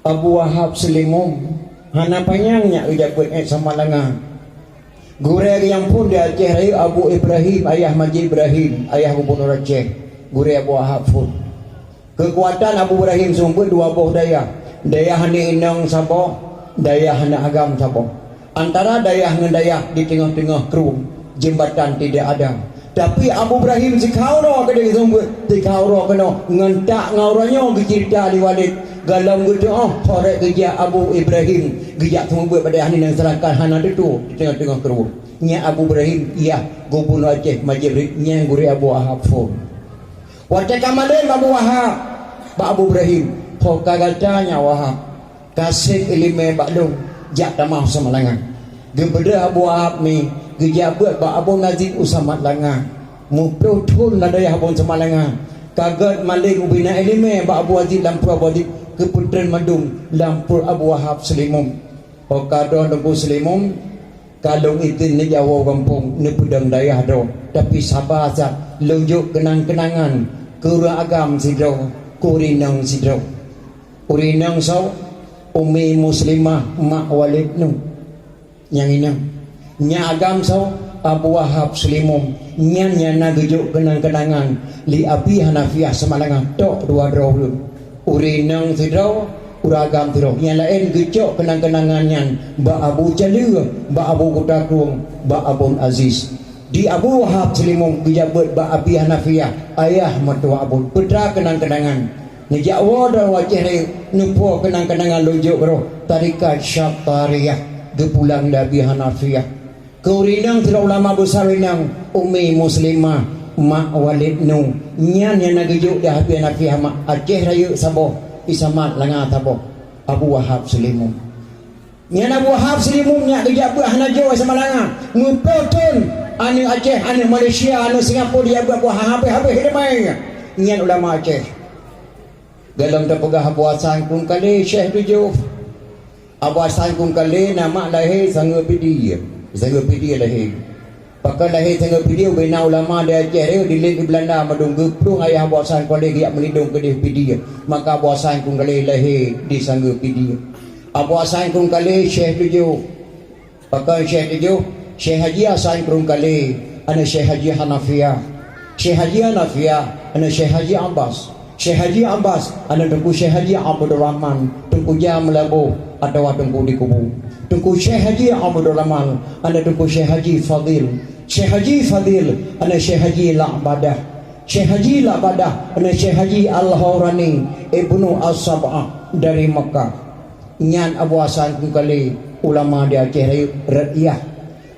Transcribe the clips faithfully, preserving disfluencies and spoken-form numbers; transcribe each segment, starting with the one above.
Abu Wahab Seulimum, hana panyang nyak geujak beuet ék Samalanga. Gurée nyang phon di Aceh Rayeuk Abu Ibrahim, ayah Maji Ibrahim, ayah gubunur Aceh. Gurée Abu Wahab phon. Keukuatan Abu Ibrahim seumeubeuet dua boh dayah. Dayah aneuk inong saboh, dayah aneuk agam saboh. Antara dayah ngon dayah di teungoh-teungoh krueng, jeumbatan tidak ada. Tapi Abu Ibrahim sikhauro keudeh seumeubeuet, sikhauro keunoe ngon tak ngon uroe nyoe geuceurita lé Walid. Galom geutu'oh, horek geujak Abu Ibrahim, geujak seumeubeuet bak dayah nyan, seulangkan hana teutu di teungoh-teungoh krueng. Nyan Abu Ibrahim, yah, gubunur Aceh, Maji Ibrahim, nyan gurée Abu Wahab phon. Watée ka malém Abu Wahab bak Abu Ibrahim, "Ho ka gata nyak Wahab, ka seb iéleumé bak lôn, jak tamah Samalanga." Geubeudôh Abu Wahab mi geujak beuet bak Abon Aziz u Samalanga. Muplôh thon lam dayah Abon Samalanga. Ka gét malém ubena iéleumé bak Abu Aziz lam pruet Abu Aziz, geupeutren mandum lam pruet Abu Wahab Seulimum. Ho ka droe Teungku Seulimum, ka lôn idhin neujak woe gampông, neupeudong dayah droe, tapi saba that lôn jok keunang-keunangan keu ureuëng agam sidroe, keu ureuëng inong sidroe. Ureuëng inong soe? Umi Muslimah, mak Walid nyoe. Nyang inong. Nyang agam soe? Abu Wahab Seulimum. Nyan nyang na geujok keunang-keunangan lé Abi Hanafiah Samalanga tok dua droe ureuëng. Ureuëng inong sidroe, ureuëng agam sidroe. Nyang laén geucok keunang-keunangan nyan bak Abu Caleue, bak Abu Kuta Krueng, bak Abon Aziz. Di Abu Wahab Seulimum geujak beuet bak Abi Hanafiah, ayah meutuwah Abon. Peutra keunang-keunangan. Neujak woe droe u Aceh Rayeuk, neupo keunang-keunangan lôn jok roh, tarekat Syattariyah, geupulang lé Abi Hanafiah. Keu ureuëng inong sidroe ulama besar inong, Umi Muslimah, mak Walid nyoe. Nyan nyang na geujok di Abi Hanafiah mak, Aceh Rayeuk saboh, i Samalanga saboh, Abu Wahab Seulimum. Nyan Abu Wahab Seulimum nyak geujak beuet hana jok Samalanga. Muplôh thon aneuëk Aceh, aneuëk Malaysia, aneuëk Singapura dijak beuet, Abu Wahab habéh-habéh iéleumé. Nyan ulama Aceh. Galom tapeugah Abu Hasan Krueng Kalé, Syekh Tujoh. Abu Hasan Krueng Kalé na mak lahé Sangeue Pidie. Sangeue Pidie lahé. Pakon lahé Sangeue Pidie, ubena ulama di Aceh Rayeuk dilét di Beulanda mandum, geuplueng ayah Abu Hasan Krueng Kalé geujak meulindong keudeh Pidie. Maka Abu Hasan Krueng Kalé lahé di Sangeue Pidie. Abu Hasan Krueng Kalé, Syekh Tujoh. Pakon Syekh Tujoh? Syekh Haji Hasan Krueng Kalé, aneuëk Syekh Haji Hanafiah. Syekh Haji Hanafiah, aneuëk Syekh Haji Abbas. Syekh Haji Abbas, aneuëk Teungku Syekh Haji Abdul Rahman, Teungku Jah Meulaboh atawa Teungku di Kubu. Teungku Syekh Haji Abdul Rahman, aneuëk Teungku Syekh Haji Fadil. Syekh Haji Fadil, aneuëk Syekh Haji La'badah. Syekh Haji La'badah, aneuëk Syekh Haji Al-Haurani, Ibnu As-Sab'ah dari Makkah. Nyan Abu Hasan Krueng Kalé, ulama di Aceh Rayeuk, rot yah.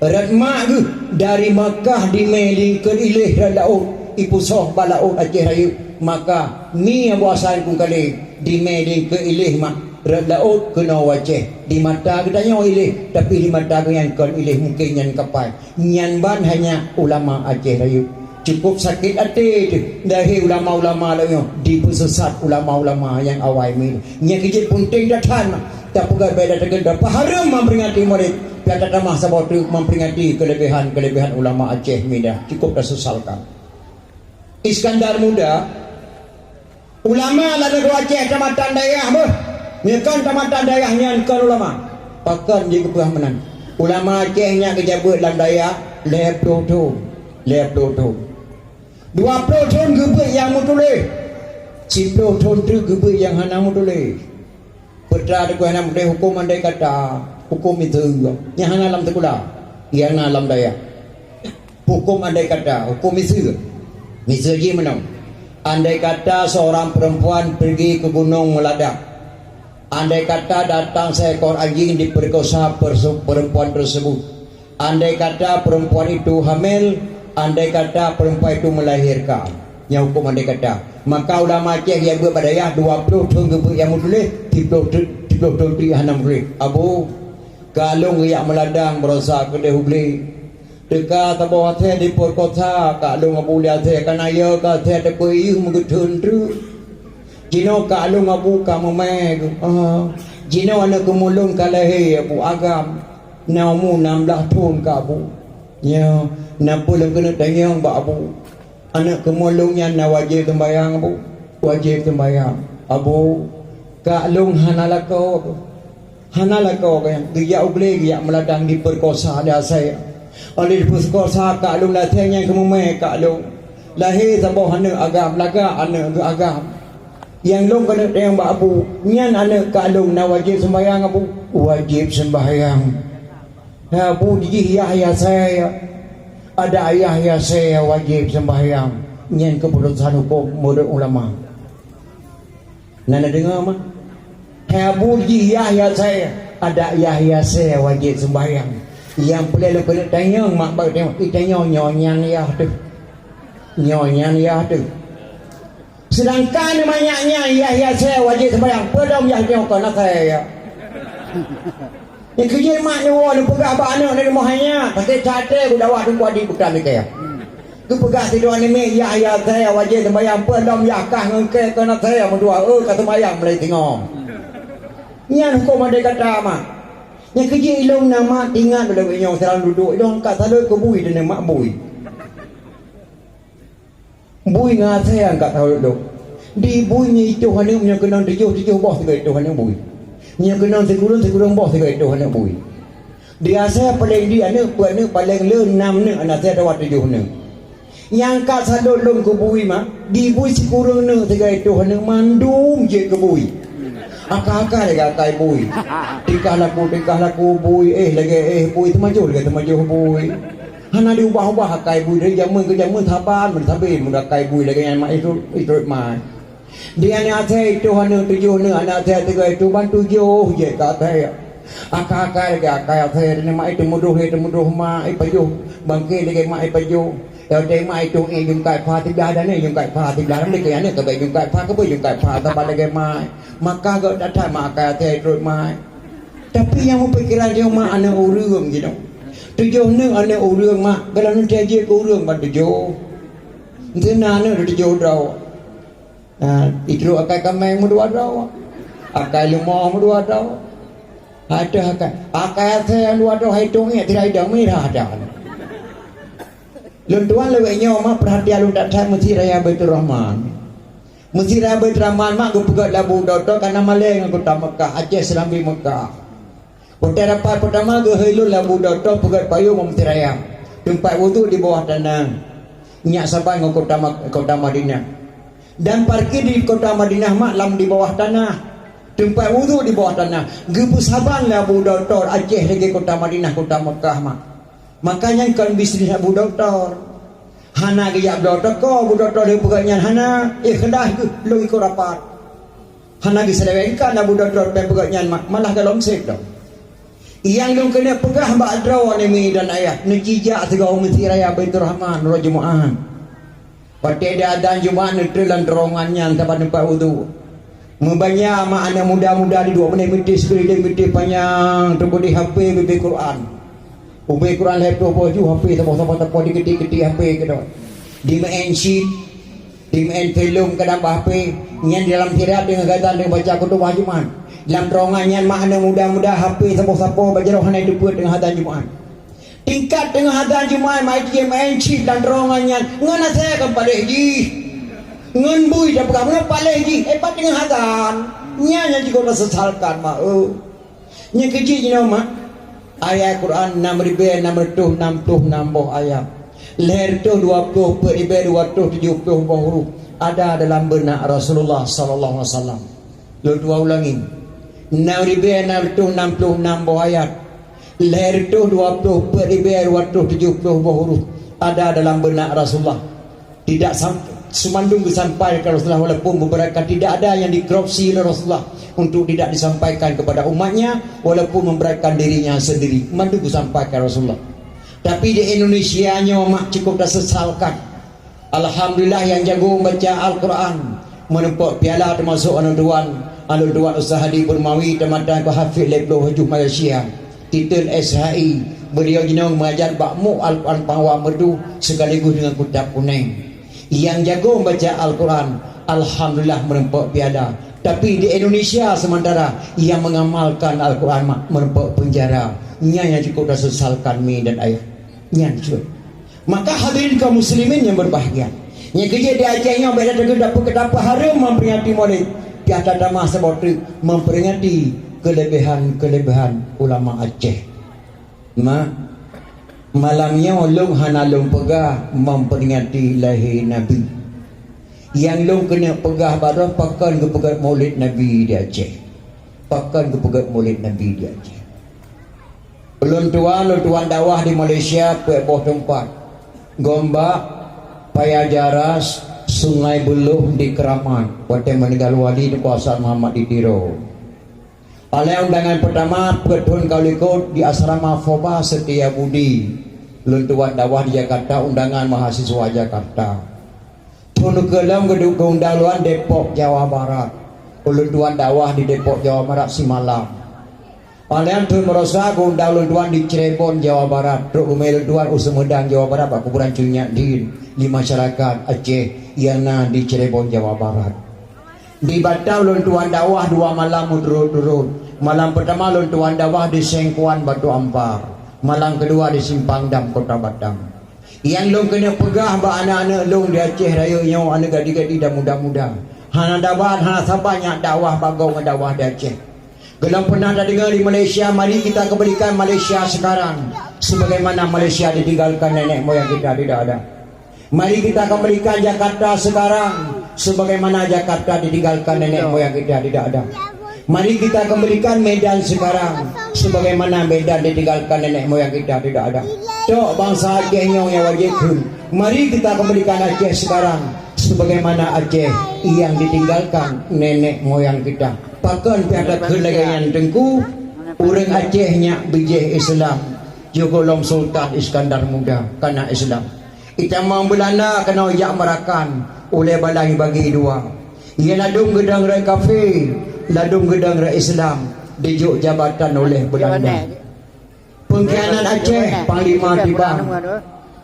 Rot mak geuh dari Makkah dimé lingkeun iléh rot laôt, ipusoh bak laôt Aceh Rayeuk. Maka mi Abu Hasan Krueng Kalé dimé lingkeun iléh mak rot laôt keunoe u Aceh. Di mata geutanyoe iléh, tapi di mata geuh nyan kon iléh, mungken nyan kapai. Nyan ban hanya ulama Aceh Rayeuk. Cukup sakét até teuh, lahé ulama-ulama lagée nyoe, dipeusesat ulama-ulama nyang awai mi. Nyan keuh jeuet peunteng that-that tapeugah beda teugenda, peuhareuem memperingati Maulid, pih tatamah saboh teuk memperingati keulebihan-keulebihan ulama Aceh mi dah. Cukup tasesalkan. Iskandar Muda, ulama lam nanggroe Aceh tamatan dayah beuh. Meunyoe kon tamatan dayah nyan kon ulama. Pakon jeuet geupeugah meunan? Ulama Aceh nyan geujak beuet lam dayah lhée ploh thon. Lhée ploh thon. Dua ploh thon geubeuet nyang meutuléh. Siplôh thon treuk geubeuet nyang hana meutuléh. Peutra teungku hana meutuléh hukôm andai kata, hukôm miseue. Nyang hana lam sikula, nyang na lam dayah. Hukôm andai kata, hukôm miseue. Miseue jih meunoe. Andai kata seorang perempuan pergi ke gunung Meladak. Andai kata datang seekor anjing diperkosa perse-, perempuan tersebut. Andai kata perempuan itu hamil, andai kata perempuan itu melahirkan. Nyang hukôm andai kata. Maka ulama Aceh nyang beuet bak dayah dua ploh thon geubeuet nyang meutuléh, siplôh thon, siplôh thon treuk hana meutuléh. Abu, ka lôn geujak meuladang baroesa keudeh u glé. Teuka saboh asèe diperkosa, ka lôn Abu lé asèe, ka na yo ka asèe teupeuyeuh meugeutheun treuk. Jinoe ka lôn Abu ka meumè geuh. Ah, jinoe aneuk keumuen lôn ka lahé Abu agam. Na umu nam blaih thon ka Abu. Nyoe, na peue lôn keuneuk tanyong bak Abu. Aneuk keumuen lôn nyan na wajéb seumbahyang, Abu? Wajéb seumbahyang. Abu, Kak lôn hana lakoe, hana lakoe, geujak u glé, geujak meuladang, dipeukosa lé asèe. Óh lheueh dipeukosa, kak lôn lasèe nyang keumumè kak lôn. Lahé saboh aneuk agam, lagak aneuk geuh agam. Nyang lôn keuneuk tanyong bak Abu, nyan aneuk kak lôn na wajéb seumbahyang, Abu? Wajéb seumbahyang. Hai Abu, jih yah yasèe, adak yah yasèe wajéb seumbahyang. Nyan keuputosan hukôm meunurot ulama. Na neudeungoe, mak? Hai Abu, jih yah yasèe, adak yah yasèe wajéb seumbahyang. Nyang peureulèe lôn keuneuk tanyong, mak, bak tanyong, itanyong nyoe nyan yah teuh. Nyoe nyan yah teuh. Seudangkan manyak nyan yah yasèe wajéb seumbahyang, peue dom yah nyoe kon asèe, ya? Nyang keujeuet mak neuwoe neupeugah bak aneuk neumoh nyan, sakét até geudawa teungku adik beukan ikée. Geupeugah sidroe namiet yah yasèe wajéb seumbahyang, peue dom yah kah ngon kée kon asèe, meudua, eu, ka seumbahyang mulai singoh. Nyan hukôm andai kata, mak. Nyang keujeuet ilôn na mak, ingat lôn nyoe sidroe dudoe, ilôn angkat saleuet keu bui, teuneuk mak, bui. Bui ngon asèe angkat saleuet lôn. Di bui nyoe itôh aneuk, meunyoe keunong tujoh, tujoh boh sigoe itôh aneuk bui. Meunyoe keunong sikureueng, sikureueng boh sigoe itôh aneuk bui. Di asèe paleng di aneuk, peuet aneuk, paleng le nam aneuk, aneuk asèe atawa tujoh aneuk. Nyang angkat saleuet lôn keu bui, mak, di bui sikureueng aneuk sigoe itôh aneuk, mandum jeuet keu bui. Akai-akai lagèe akai bui. Tingkah laku, tingkah laku bui, éh lagèe éh bui, teumajoh lagèe teumajoh bui. Hana diubah-ubah akai bui dari jameun keu jameun, saban meusabe meuakai bui lagèe nyan mak itrot, itrot mak. Di aneuk asèe itôh aneuk tujoh aneuk, aneuk asèe sigoe itôh ban tujoh jeuet keu asèe. Akai-akai lagèe akai asèe, mak iteumudoh, iteumudoh mak ipajoh, bangke lagèe mak ipajoh. Ya watèe mak itôh éh jungkai pha siblah dan éh jungkai pha siblah, ram lagèe aneuk ka bèk jungkai pha, ka bèk jungkai pha saban lagèe mak. Maka gèt that-that mak akai asèe itrot mak. Tapi nyang meupikiran jih mak aneuk ureueng jinoe. Tujoh aneuk aneuk ureueng mak, galak neuteujeuet keu ureueng ban tujoh. Enteuna aneuk tujoh droe. Nah, itrok akai kaméng meudua droe. Akai leumo meudua droe. Adoh akai, akai asèe nyang dua droe hai tong ék tirai dang mirah dan. Lôn tuan lewat nyoe mak, perhatian lôn that-that Meuseujid Raya Baiturrahman. Meuseujid Raya Baiturrahman mak geupeugöt lé Abu Dokto kana malèe ngon kota Meukah, Aceh Serambi Meukah. Watèe rapat peutama geuhôi lôn lé Abu Dokto peugöt payong u Meuseujid Raya, teumpat wudhu di bawah tanah. Nyak saban ngon kota Ma-, kota Madinah. Dan parkir di kota Madinah mak lam di bawah tanah. Teumpat wudhu di bawah tanah. Geupeusaban lé Abu Dokto Aceh lagèe kota Madinah, kota Meukah mak. Maka nyan kon bisnis Abu Dokto. Hana geujak bloe toko Abu Dokto lé peugöt nyan, hana, ikhlas geuh lôn ikot rapat. Hana geuselewengkan Abu Dokto lé peugöt nyan ma-, malah golom sép dong. Nyang lôn keuneuk peugah bak droeneuh mi dan ayah, neucijak sigoe u Meuseujid Raya Baiturrahman uroe Jumaat. Watèe di azan Jumaat neutrön lam terowongan nyan saban teumpat wudhu. Meubanya mak aneuk muda-muda di duek meunit meuti sikeulileng meuti panyang teupeu di H P bubé Quran. Ubé Quran lhèe ploh boh ju H P saboh-saboh sapoh diketik-ketik H P keudroe. Dimeu'en chip, dimeu'en filem kadang bak H P, nyan di dalam sirab deungon gata deungon baca khutubah Jumat. Lam terowongan nyan mak aneuk muda-muda H P saboh-sapoh bak jaroe hana jiteupeue teungoh azan Jumat. Tingkat teungoh azan Jumat mak jimeu'en chip lam terowongan nyan ngon asèe kon paléh jih. Ngon bui tapeugah meunoe paléh jih, eh, pat teungoh azan. Nyan nyang jikheun tasesalkan mak, eu. Nyang keujeuet jinoe mak, ayat Quran nam ribèe nam reutôh nam ploh nam boh ayat. Lhèe reutôh dua ploh peuet ribèe dua reutôh tujoh ploh boh huruf ada dalam beunak Rasulullah sallallahu alaihi wasallam. Lôn tuan ulangi. Nam ribèe nam reutôh nam ploh nam boh ayat. Lhèe reutôh dua ploh peuet ribèe dua reutôh tujoh ploh boh huruf ada dalam beunak Rasulullah. Tidak sam-, semandum disampaikan Rasulullah, walaupun beberapa tidak ada yang dikorupsi oleh Rasulullah untuk tidak disampaikan kepada umatnya, walaupun memberatkan dirinya sendiri, mandum disampaikan Rasulullah. Tapi di Indonesia nyoe mak cukup tasesalkan. Alhamdulillah nyang jago baca Al-Quran, meureumpok piala teumasok aneuk tuan, aneuk tuan Ustaz Hadi Burmawi tamatan keu hafiz lhèe ploh ju Malaysia. Titel S H I, beliau jinoe mengajar bak MUK Al-Quran Pawa Merdu sekaligus dengan Kitab Kuning. Yang jago membaca Al-Quran, alhamdulillah meureumpok piala. Tapi di Indonesia sementara yang mengamalkan Al-Quran ma-, meureumpok penjara. Nyan yang cukup tasesalkan mi dan ayah. Nyan cuy. Maka hadirin kaum muslimin yang berbahagia. Nyang keujeuet di Aceh nyoe bèk dapeukeudapeuhareuem memperingati Maulid. Pih tatamah saboh teuk memperingati keuleubèhan-keuleubèhan ulama Aceh. Ma, malam nyoe lôn hana lôn peugah memperingati lahé Nabi. Nyang lôn keuneuk peugah baroe pakon geupeugét Maulid Nabi di Aceh. Pakon geupeugét Maulid Nabi di Aceh. Ulôn tuan, ulôn tuan dakwah di Malaysia peuet boh teumpat. Gombak, Paya Jaras, Sungai Buloh di Keramat. Watèe meuninggal wali Teungku Hasan Muhammad di Tiro. Paleng undangan peutama peuet thôn ka likot di asrama Foba Setia Budi. Lôn tuan dakwah di Jakarta, undangan mahasiswa Jakarta. Thôn keulhèe geudu-, geuundang lôn Depok, Jawa Barat. Ulôn tuan dakwah di Depok, Jawa Barat simalam. Paleng thôn meurasa geuundang lôn tuan di Cirebon, Jawa Barat. Trok geumè lôn tuan u Sumedang, Jawa Barat, bak kuburan Cut Nyak Dhien di masyarakat Aceh nyang na di Cirebon, Jawa Barat. Di Batam lôn tuan dakwah dua malam meuturot-turot. Malam peutama lôn tuan dakwah di Sengkuan, Batu Ampar. Malam keudua di Simpang Dam, Kota Batam. Nyang lôn keuneuk peugah bak aneuk-aneuk lôn di Aceh Rayeuk nyoe, aneuk gadih-gadih dan muda-muda. Hana dakwah, hana saban nyak dakwah bak gob ngon dakwah di Aceh. Gohlom peunah tadeungoe di Malaysia, mari kita kembalikan Malaysia sekarang sebagaimana Malaysia ditinggalkan nenek moyang kita, tidak ada. Mari kita kembalikan Jakarta sekarang sebagaimana Jakarta ditinggalkan nenek moyang kita, tidak ada. Mari kita kembalikan Medan sekarang sebagaimana Medan ditinggalkan nenek moyang kita, tidak ada. Tok bansa Aceh nyoe nyang wajéb kheun. Mari kita kembalikan Aceh sekarang sebagaimana Aceh yang ditinggalkan nenek moyang kita. Pakon pih ata kheun lagèe nyan, Teungku? Ureueng Aceh nyak bijéh Islam, jih gohlom Sultan Iskandar Muda kana Islam. Itamong Beulanda keunoe jak meurakan, ulèe balang bagi dua. Nyang ladôm geudong rot kafé, ladôm geudong rot Islam, dijok jabatan ulèh Beulanda. Peungkhianat Aceh, Panglima Tibang,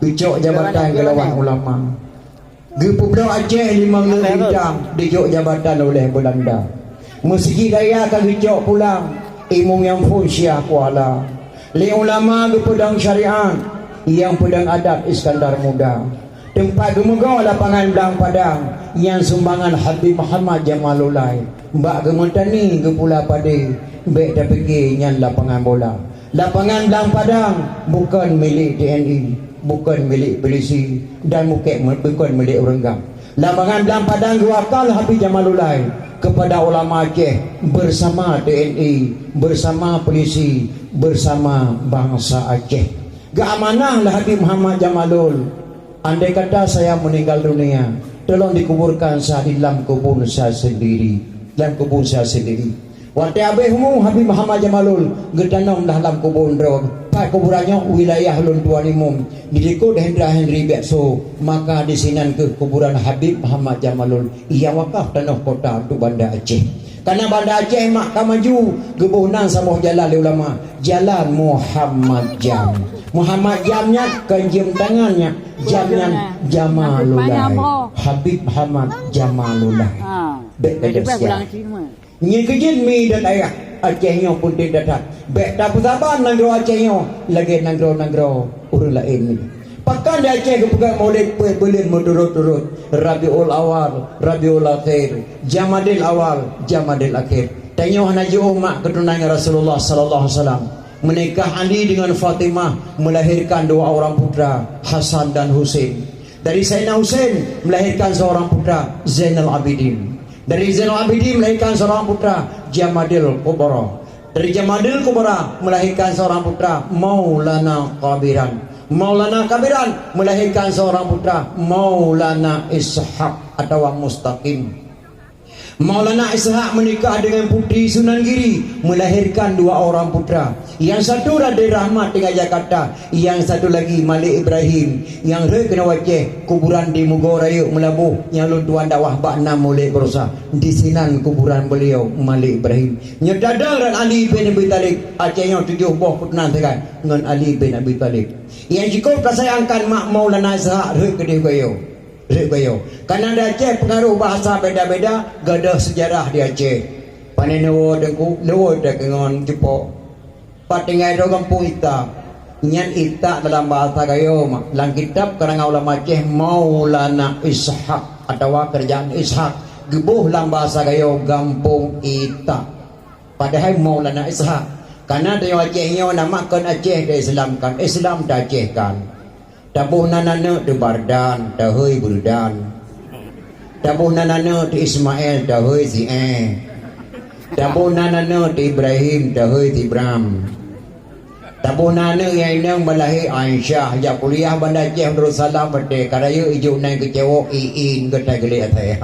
geucok jabatan geulawan ulama. Geupeubrok Aceh limong neuk bintang, dijok jabatan ulèh Beulanda. Meuseujid raya ka geucok pulang, imum nyang phôn Syiah Kuala. Lé ulama geupeudong syariat, nyang peudong adat Iskandar Muda. Teumpat geumeugoe lapangan Blang Padang, nyang sumbangan Habib Muhammad Jamalullail. Bak geumeutani geupula padé, bèk tapike nyan lapangan bola. Lapangan Blang Padang bukon milék T N I, bukon milék polisi, dan bukon, bukon milék ureueng GAM. Lapangan Blang Padang geuwakal Habib Jamalullail keupada ulama Aceh bersama T N I, bersama polisi, bersama bansa Aceh. Geuamanah lé Habib Muhammad Jamalul, "Andai kata saya meninggal dunia, tolong dikuburkan saya di dalam kebun saya sendiri, dalam kebun saya sendiri." Watèe habéh umu Habib Muhammad Jamalul geutanom dah lam kubur droe, pat kuburan nyoe wilayah lôn tuan imum, di likot Hendra Henry Biakso, maka disinan keuh kuburan Habib Muhammad Jamalul nyang wakaf tanoh kota untuk Banda Aceh. Karena Banda Aceh mak ka maju, geuboh nan saboh jalan lé ulama, Jalan Muhammad Jam. Muhammad Jam nyan kon jeuem tangan nyan, Jam nyan Jamalullah. Habib Muhammad Jamalullah. Bèk geudosia. Nyan keuh jeuet mi dan ayah Aceh nyoe peunteng that-that. Bèk tapeusaban nanggroe Aceh nyoe lagèe nanggroe-nanggroe ureueng laén nyoe. Pakon di Aceh geupeugah Maulid peuet buleuen meuturot-turot, Rabiul Awal, Rabiul Akhir, Jamadil Awal, Jamadil Akhir. Tanyoe hana jiôh mak keuturonan Rasulullah sallallahu alaihi wasallam. Menikah Ali dengan Fatimah, melahirkan dua orang putra, Hasan dan Husein. Dari Sayyidina Husein melahirkan seorang putra, Zainal Abidin. Dari Zainal Abidin melahirkan seorang putra, Jamadil Kubra. Dari Jamadil Kubra melahirkan seorang putra, Maulana Kabiran. Maulana Kabiran melahirkan seorang putra, Maulana Ishak atawa Mustaqim. Maulana Ishak menikah dengan Putri Sunan Giri, melahirkan dua orang putra. Yang satu Raden Rahmat tinggai Jakarta, yang satu lagi Malik Ibrahim, nyang rhot keunoe Aceh, kuburan di Mugo Rayeuk Meulaboh, nyang lôn tuan dakwah bak nam Maulid Baroesa. Disinan kuburan beliau, Malik Ibrahim. Nyoe tadong rot Ali bin Abi Thalib, Aceh nyoe tujoh boh keuturonan sagai ngon Ali bin Abi Thalib. Nyang jikôb tasayangkan mak Maulana Ishak rhot keudeh bayoe. Rhot bayoe. Karena di Aceh pengaruh bahasa beda-beda, gadoh sejarah di Aceh. Pane neuwoe Teungku, neuwoe teuh keu ngon cupo. Pat tinggai droe gampông Itak. Nyan Itak dalam bahasa gayo, mak. Lam kitab karangan ulama Aceh Maulana Ishak atawa Kerajaan Ishak. Geuboh lam bahasa Gayo gampông Itak. Padahai Maulana Ishak. Karena di Aceh nyoe nama kon Aceh diislamkan, Islam ta Aceh kan. Taboh nan aneuk teuh Bardan, tahôi Beureudan. Taboh nan aneuk teuh Ismail, tahôi Zi'e. Taboh nan aneuk teuh Ibrahim, tahôi Zibram. Taboh nan aneuk nyang inong ban lahé Aisyah, jak kuliah Banda Aceh Darussalam, watèe ka rayeuk ijok nan keucewek iin geutai geulék asai.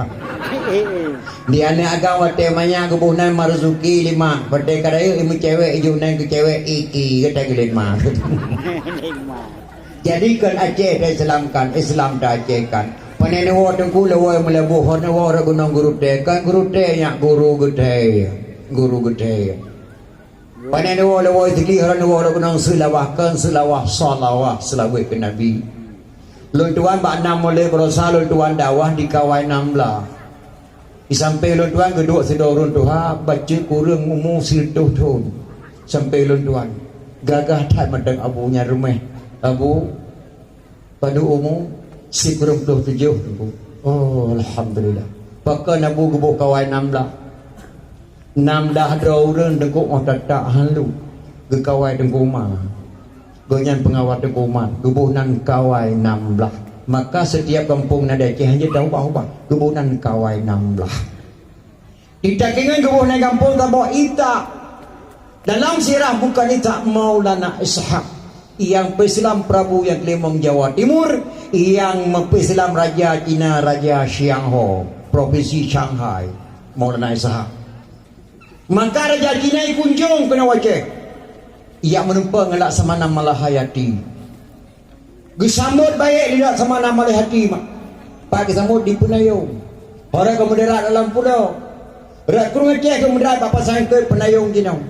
Di aneuk agam watèe manyak geuboh nan Marzuki lima, watèe ka rayeuk imeucewek ijok nan keucewek iki geutai geulék ma. Jadi kon Aceh ta Islamkan, Islam ta Acehkan. Pane neuwoe teungku lewoi meulaboh, hor neuwoe rot gunong guru teh, kon guru teh nyak guru geuthèe, guru geuthèe. Pane neuwoe lewoi teudih, hor neuwoe rot gunong Seulawah, kon Seulawah, Salawah, seulaweuet keu Nabi. Lôn tuan bak nam mulai barosa lôn tuan dakwah di Kawai Nam Blah. Di sampéng lôn tuan geuduek sidroe ureueng tuha, bacut kureueng umu sireutôh thon. Sampéng lôn tuan, gagah that mantong Abu nyan ruméh. Abu, padub umu? Sikureueng ploh tujoh, Teungku. Oh, alhamdulillah. Pakon Abu geuboh Kawai Nam Blah? Nam blah droe ureueng Teungku 'oh tatak han lôn. Geukawai Teungku Umar. Gobnyan peungawai Teungku Umar, geuboh nan Kawai Nam Blah. Maka setiap gampông na di Aceh hanjeuet dan ubah-ubah, geuboh nan Kawai Nam Blah. Di Takengon geuboh nan gampông saboh Itak. Dalam sirah bukan Itak, Maulana Ishak, nyang peuislam Prabu nyang keulimong Jawa Timur, nyang meupeuislam Raja Cina, Raja Shiang Ho, Provinsi Shanghai, Maulana Ishak. Maka Raja Cina ikunjông keunoe u Aceh, jak meurumpok ngon Laksamana Malahayati. Geusambot baék lé Laksamana Malahayati, mak. Pat geusambot di Peunayong. Hora ka meudarat dalam pulo. Rot krueng Aceh ka meudarat bak pasai eungkôt Peunayong jinoe.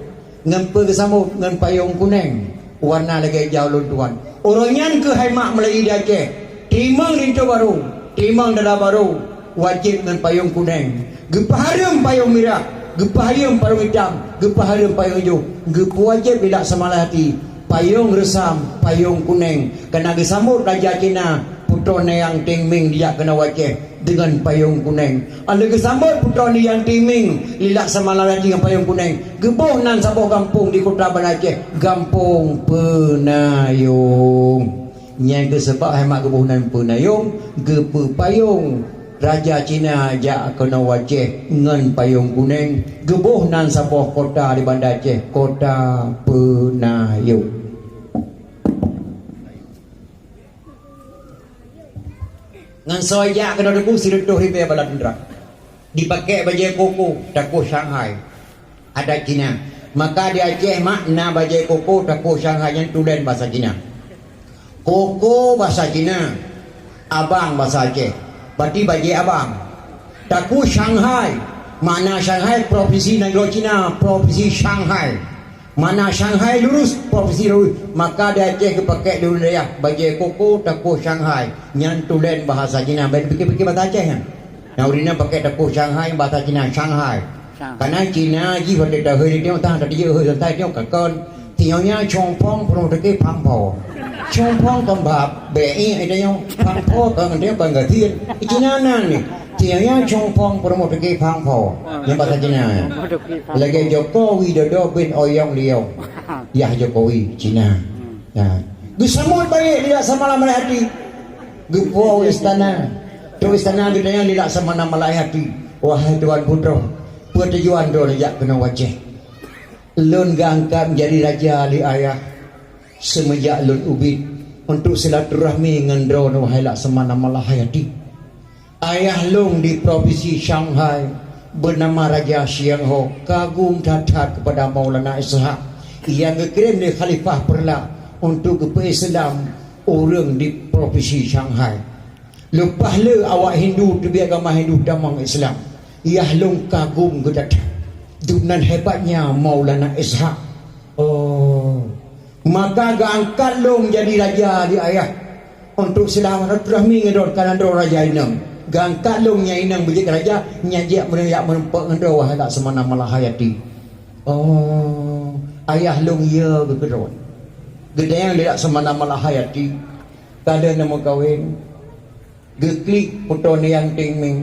Ngon peue geusambot? Ngon payông kuneng. Warna lagèe jaweueb lôn tuan. Uroe nyan keuh hai mak meulayeue di Aceh. Teurimong linto barô, teurimong dada barô, wajéb ngon payông kuneng. Geupeuhareuem payông mirah, geupeuhareuem payông itam, geupeuhareuem payông ijo. Geupeuwajéb lé Laksamana Malahayati payông reusam, payông kuneng. Kana geusambot Raja Cina, Putroe Nayang Teng Ming dijak keunoe u Aceh deungon payông kuneng. Óh lheueh geusambot Putroe Nayang Teng Ming lé Laksamana Malahayati ngon payông kuneng, geuboh nan saboh gampông di kota Banda Aceh, Gampông Peunayong. Nyan keuh sabab hai mak geuboh nan Peunayong, geupeupayông Raja Cina jak keunoe u Aceh ngon payông kuneng, geuboh nan saboh kota di Banda Aceh, Kota Peunayong. Ngon soe jak keunoe Teungku, sireutôh ribèe bala teuntra. Dipakék bajèe koko, takue Shanghai, adat Cina. Maka di Aceh mak na bajèe koko, takue Shanghai, nyan tulen bahasa Cina. Koko bahasa Cina, abang bahasa Aceh. Berarti bajèe abang. Takue Shanghai, makna Shanghai provinsi nanggroe Cina, provinsi Shanghai. Mana Shanghai lurus, provinsi lurus. Maka di Aceh geupakék di ureueng dayah, bajèe koko, takue Shanghai. Nyan tulen bahasa Cina. Bèk pikir-pikir bahasa Aceh nyan. Nah, ureueng nyan pakék takue Shanghai, bahasa Cina, Shanghai. Shanghai. Karena Cina jih watèe tahôi di nyoe, tah tadi jeuet hôi santai nyoe ka kon. Tinyoe nyan cong phong peurumoh teuke pang po. Cong phong kon bab, bèk ék di nyoe, pang po kon di nyoe kon gasien. Cina nan ni. Tinyoe nyan cong phong peurumoh teuke pang po. Nyan bahasa Cina. Lagèe Joko Widodo bin Oyong Liyong. Yah Jokowi, Cina. Nah, geusambot baék lé Laksamana Malahayati. Geupuwoe istana. Trôk istana geutanyong lé Laksamana Malahayati, "Wahai Tuan Putroe, peue tujuan droeneuh jak keunoe u Aceh?" "Lôn geuangkat menjadi raja lé ayah seumeujak lôn ubit untuk silaturahmi ngon droeneuh, wahai Laksamana Malahayati." Ayah lôn di provinsi Shanghai bernama Raja Shiang Ho kagum that-that kepada Maulana Ishak nyang geukirém lé Khalifah Peureulak untuk geupeu-Islam ureuëng di provinsi Shanghai. Leupah lé awak Hindu teubiet agama Hindu tamong Islam, yah lôn kagum geuh that-that. Dumnan hebatnya Maulana Ishak. Oh. Maka geuangkat lôn jadi raja di ayah untuk silaturahmi ngon droe, kana droe raja inong. Geuangkat lôn nyang inong beujeuet raja, nyang jeuet meuneuyak meurumpok ngon droe, wahai Laksamana Malahayati. Oh, ayah lôn iya geuh keudroe. Geudayang lé Laksamana Malahayati, ka lheueh neumeukawen. Geuklik Putroe Nayang Teng Ming.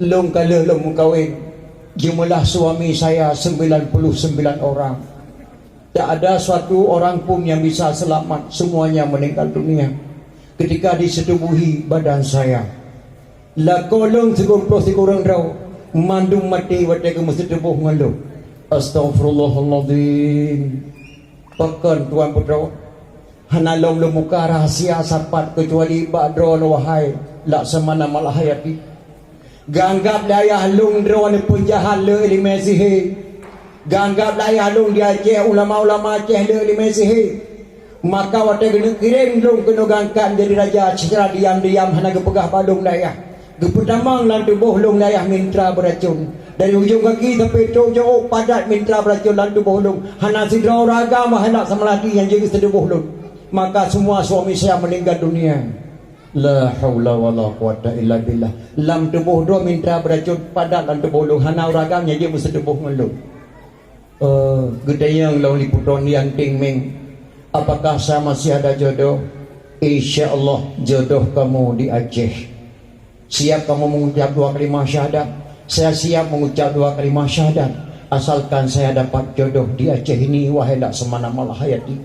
Lôn ka lheueh lôn meukawen, jumlah suami saya sembilan puluh sembilan orang. Tak ada suatu orang pun yang bisa selamat, semuanya meninggal dunia ketika disetubuhi badan saya. Lakoe lôn sigoe ploh sikureueng droe, mandum maté watée geumeuseutuboh ngon lôn. Astaghfirullahalazim. Pakon tuan putroe? Hana lom lôn buka rahsia sapat keucuali bak droe lôn, wahai Laksamana Malhayati. Geuanggab lé ayah lôn droeneuh peunjahat le iéleumé sihé. Geuanggab lé ayah lôn di Aceh ulama-ulama Aceh le iéleumé sihé. Maka watée geuneuk kirém lôn keunoe geuangkat menjadi raja, secara diam-diam hana geupeugah bak lôn lé ayah. Geupeutamong lam tuboh lôn lé ayah mintra beuracon. Dari ujong gaki sampai trok ujong ôk padat mintra beuracon lam tuboh lôn. Hana sidroe ureuëng agam, wahai Laksamana Malhayati, nyang jeuet keu tuboh lôn. Maka semua suami saya meninggal dunia. La haula wala quwata illa billah. Lam tuboh droe mintra beuracon padat lam tuboh lôn. Hana ureuëng agam nyang jeuet meuseutuboh ngon lôn. Eh, geutanyong lom lé Putroe Niang Ting Ming, apakah saya masih ada jodoh? Insya Allah jodoh kamu di Aceh. Siap kamu mengucap dua kalimah syahadat? Saya siap mengucap dua kalimah syahadat, asalkan saya dapat jodoh di Aceh ini, wahai Laksamana Malhayati.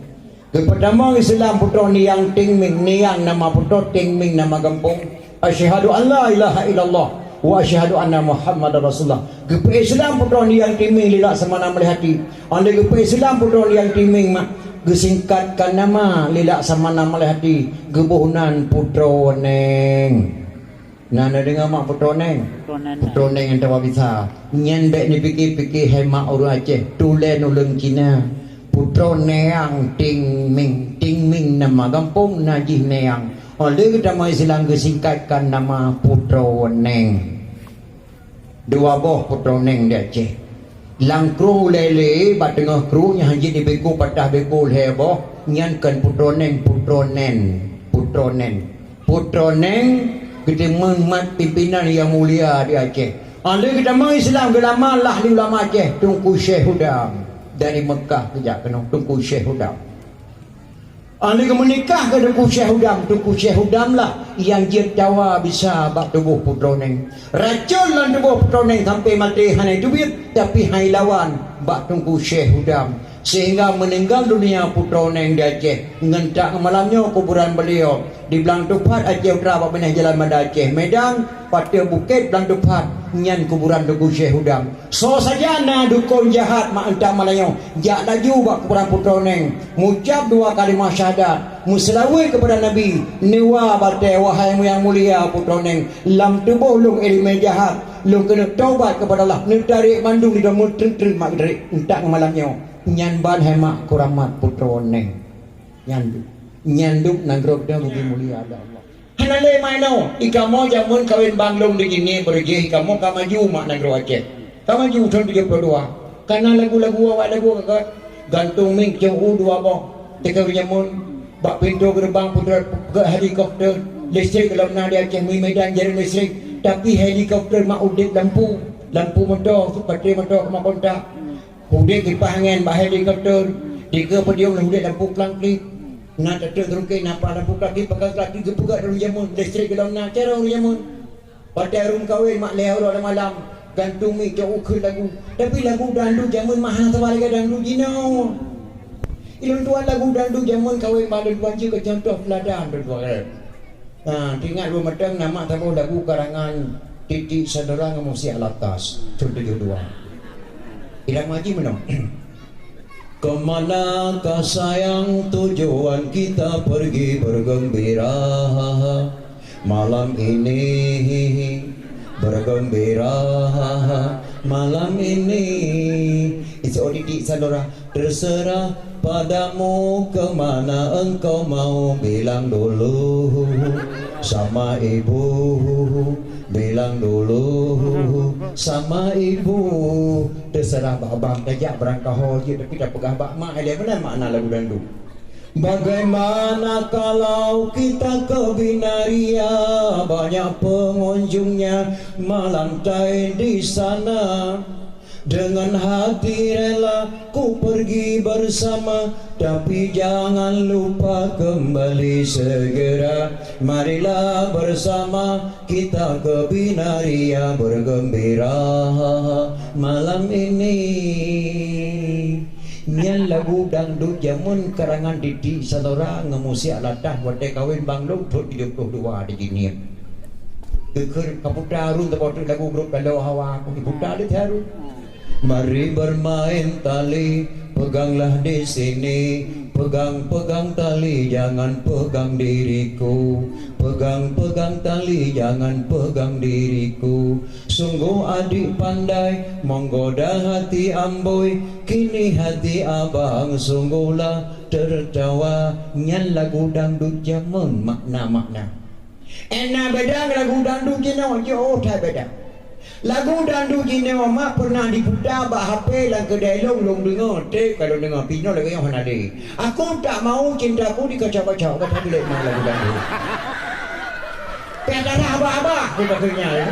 Geupeutamong Islam Putroe Niang Ting Ming, Niang nama putroe, Ting Ming nama gampông. Asyhadu an la ilaha illallah wa asyhadu anna Muhammadar Rasulullah. Geupeu-Islam Putroe Niang Ting Ming lé Laksamana Malhayati. Óh lheueh geupeu-Islam Putroe Niang Ting Ming mak, geusingkatkan nama lé Laksamana Malhayati, geuboh nan Putroe Neng. Na neudeungoe mak Putroe Neng? Putroe Neng. Putroe Neng nyang tawa bisa. Nyan bék neupike-pike hai mak ureuëng Aceh, tulen ureuëng Cina. Putroe Niang Ting Ming. Ting Ming nama gampông, na jih Niang. Óh lheueh geutamong Islam geusingkatkan nama Putroe Neng. Dua boh Putroe Neng di Aceh. Lam krueng ulée lé, bak teungoh krueng nyang hanjeuet dibeuko, patah beuko lhée boh, nyan kon Putroe Neng, Putroe Nen. Putroe Nen. Putroe Neng geuteumeung mat pimpinan nyang mulia di Aceh. Óh lheueh geutamong Islam geulamat lah lé ulama Aceh, Teungku Syekh Hudam. Dari Meukah geujak keunoe, Teungku Syekh Hudam. Óh lheueh geumeunikah keu Teungku Syekh Hudam, Teungku Syekh Hudam lah nyang jeuet dawa bisa bak tuboh Putroe Neng. Racon lam tuboh Putroe Neng sampai maté hana jiteubiet, tapi hana jilawan bak Teungku Syekh Hudam. Sehingga meninggal dunia Putroe Neng di Aceh. Ngon teungoh malam nyoe kuburan beliau di Blang Tupat, Aceh Utara, bak binéh Jalan Banda Aceh, Medan, Patéh Bukét, Blang Tupat, nyan kuburan Teungku Syekh Hudam. Soe saja na dukon jahat mak euntak malam nyoe, jak laju bak kuburan Putroe Neng, meucab dua kalimah syahadat, meuseulaweuet keupada Nabi, neuwa batée, wahai nyang mulia Putroe Neng, lam tuboh lôn iéleumé jahat, lôn keuneuk taubat keupada Allah, neutarek mandum di dalam treun-treun mak geutarek euntak malam nyoe. Nyan ban hai mak kuramat Putroe Neng. Nyan, nyan duek nanggroe teuh bagi mulia lé Allah. Hana lé meunoe, i kamoe jameun kawén bang lôn di Jini Beureuguih, i kamoe ka maju mak nanggroe Aceh. Ka maju thon tujoh ploh dua. Ka na lagu-lagu awak lagu ka, gantung mic cok u dua boh. Teuka ureueng jameun, bak pintoe geureubang peugöt helikopter, listrik lom na di Aceh, mi Medan jareun listrik, tapi helikopter mak udép lampu, lampu moto, baterai moto keuma kontak. Udép kipah angén bak helikopter, dikeue podium lom udép lampu klang klip. Na teuteuek teurungkén, na pah lampu kaki, pakai kaki geupeugah ureueng jameun, listrik lom na, cara ureueng jameun. Watèe ureueng kawén mak lhèe uroe lam malam, gantung mic cok u kheun lagu. Tapi lagu dangdut jameun mah hana saban lagèe dangdut jinoe. Ilôn tuan lagu dangdut jameun kawén mak lôn tuan jeuet keu contoh teuladan lôn tuan. Nah, teuingat lôn mantong na mak saboh lagu karangan Titik Sandora ngon Musi Alatas, thôn tujoh dua. Ilang Haji meunoe. Kemanakah sayang tujuan kita pergi bergembira malam ini? Bergembira malam ini. Isu Titik Sandora. Terserah padamu ke mana engkau mau, bilang dulu sama ibu, bilang dulu sama ibu. Terserah bak abang, tajak beurangkaho jeuet, tapi tapeugah bak mak, ilèe meunan makna lagu dangdut. Bagaimana kalau kita ke Binaria, banyak pengunjungnya, malam time di sana. Dengan hati rela ku pergi bersama, tapi jangan lupa kembali segera. Marilah bersama kita ke Binaria bergembira malam ini. Nyan lagu dangdut jameun karangan Didik Sanora ngon Musiak Latah watèe kawén Bang Lôn thôn tujoh ploh dua di Jeunieb. Geukheun kaputa harun teupoteuet lagu grup Galo Hawa, aku diputa lé harun. Mari bermain tali, peganglah di sini. Pegang-pegang tali, jangan pegang diriku. Pegang-pegang tali, jangan pegang diriku. Sungguh adik pandai menggoda hati amboi. Kini hati abang sungguhlah tertawa. Nyan lagu dangdut jameun makna-makna. Ena beda ngon lagu dangdut jinoe, jauh that beda. Lagu dangdut jinoe mak pernah diputa bak H P lam keudè lôn, lôn deungoe, tép ka lôn deungoe, pih nyoe lagèe nyoe hana lé. Aku tak mau cintaku dikacau-kacau, kata bilek mak lagu dangdut. Pih darah abah-abah, dia kata nyan.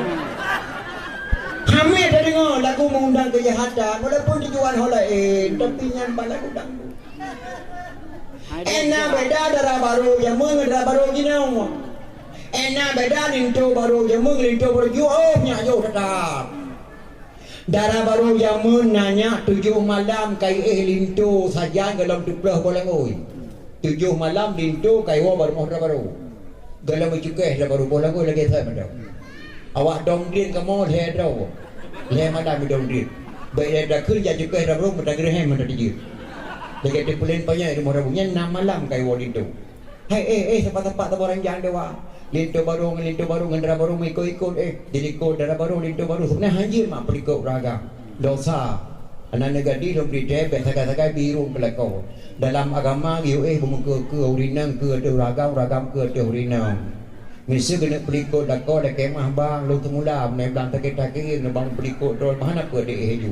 Hamé tadeungoe lagu mengundang kejahatan, walaupun tujuan ho laén, tapi nyan bak lagu dangdut. Ena beda dara barô jameun ngon dara barô jinoe. Ena beda linto barô jameun ngon linto barô jinoe, nyak jôh that. Dara barô jameun na nyak tujoh malam ka iéh linto sajan golom teuplôh boh langôi. Tujoh malam linto ka iwoe bak rumoh dara barô. Golom icukéh dara barô, boh langôi lagèe sajan mantong. Awak dong drien kamoe lhèe droe. Lhèe malam idong drien. Bèk lhèe dakheun jak cukéh dara barô, meuta geureuhem meuta tijeuet. Lagèe teupeulén panyöt i rumoh dara barô, nyan nam malam ka iwoe linto. Hai, éh, éh, sapat-sapat saboh ranjang dua. Linto barô ngon linto barô ngon dara barô meuikot-ikot, éh. Dilikot dara barô linto barô, seubeunar hanjeuet mak peulikot ureueng agam. Dosa. Hana neugadih lôn peurintah, bèk sagai-sagai bi rhueng keu lakoe. Dalam agama geuyue éh beumeukeue-keue ureueng inong keue ateueh ureueng agam, ureueng agam keue ateueh ureueng inong. Miseue keuneuk peulikot lakoe lakèe mah bang, lôn seumula meunyoe blang takét-takét ngon bang peulikot droe mah hana peue di éh ju.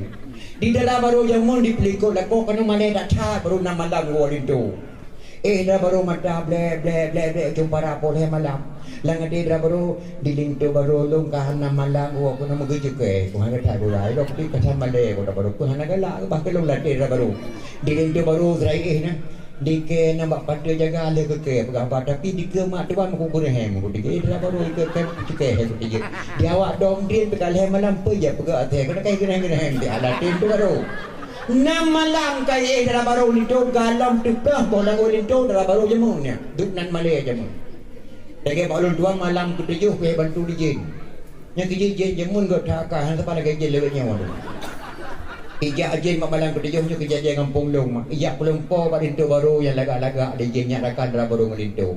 Di dara barô jameun dipeulikot lakoe keuneuk malèe that-that barô nam malam iwoe linto. Éh dara barô mata blèk, blèk, blèk, blèk, ujông para poh lhèe malam. Lam até dara barô, di linto barô lôn ka nam malam, woe keunoe meugeucukéh, keuhai that gulai, lôn pih ka that malèe, keu dara barô pih hana galak, bah keu lôn lam até dara barô. Di linto barô sira iéh na, dikèe nam bak panteue jaga lheueh keu kèe peugah haba, tapi dikeue mak tuan meukuku reuhem, ku dikeue dara barô ikeue kèe cukéh, ku dikeue. Di awak dong drien pih ka lhèe malam peue jak peugah até, keuneuk kai geureuhem-geureuhem di alat linto barô. Nam malam ka iéh dara barô linto, golom teuplôh boh langôi linto dara barô jameun nyan, duek nan malèe jameun. Lagèe bak lôn tuan malam keutujoh pih bantu di jén. Nyan keu jén, jén jameun göt that ka, hana saban lagèe jén lawét nyoe tu. Ijak jén bak malam keutujoh nyoe keu jajèe gampông lôn mak. Ijak peulumpo bak linto barô nyang lagak-lagak di jén nyak rakan dara barô ngon linto.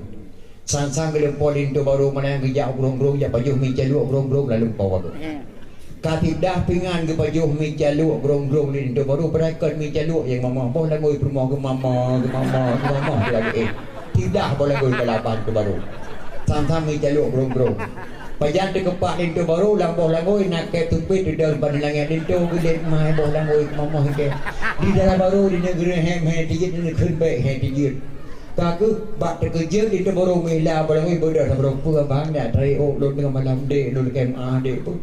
Sang-sang geulumpo linto barô meunan geujak u grong-grong jak pajoh mi caluek grong-grong lam lumpo barô. Ka sidah pingan geupajoh mi caluek grong-grong linto barô, beurakan mi caluek nyang mamoh boh langôi peurumoh geumamoh, geumamoh, geumamoh lagèe éh. Sidah boh langôi ka laban tu barô. Sang-sang mi caluek grong-grong. Pajan teukepak linto barô lam boh langôi na kèe tupét teudong ban langèt linto geulet mai boh langôi geumamoh kèe. Di dara barô di neugeurehem he tijeuet, di neukheun bèk he tijeuet. Ka keuh bak teukeujeuet linto barô meuhila boh langôi beudôh lam barô peue bang nyak tarek ôk lôn teungoh malam dek lôn lakèe meu'ah dek peue.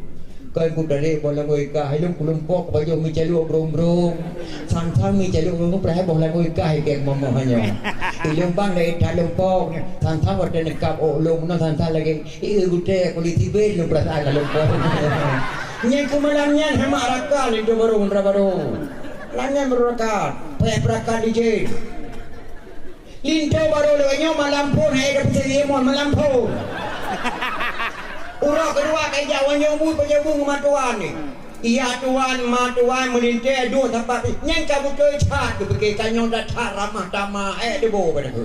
Kon kutarek boh langôi kah ilôn kulumpo kupajoh mi caluek brong-brong. Sang-sang mi caluek brong-brong padahai boh langôi kah ikèe kumamoh nyoe. Ilôn bang lagèe that lumpo, sang-sang watèe neukab ôk lôn meunoe sang-sang lagèe ié gutèe kulét sibèe lôn peurasaan lam lumpo. Nyan keuh malam nyan hana mak rakan linto barô ngon dara barô. Malam nyan barô rakan, payah peurakan di jén. Linto barô lagèe nyoe malam phôn hai dapeuet seurimon malam phôn. Uroe keudua ka ijak wan nyang bui, pajak bui ngon ma tuan ni. Iya tuan, ma tuan meulintèe dua sapat nyan ka beutôi that geupike tanyoe that-that ramah tamah ék deubo pada keu.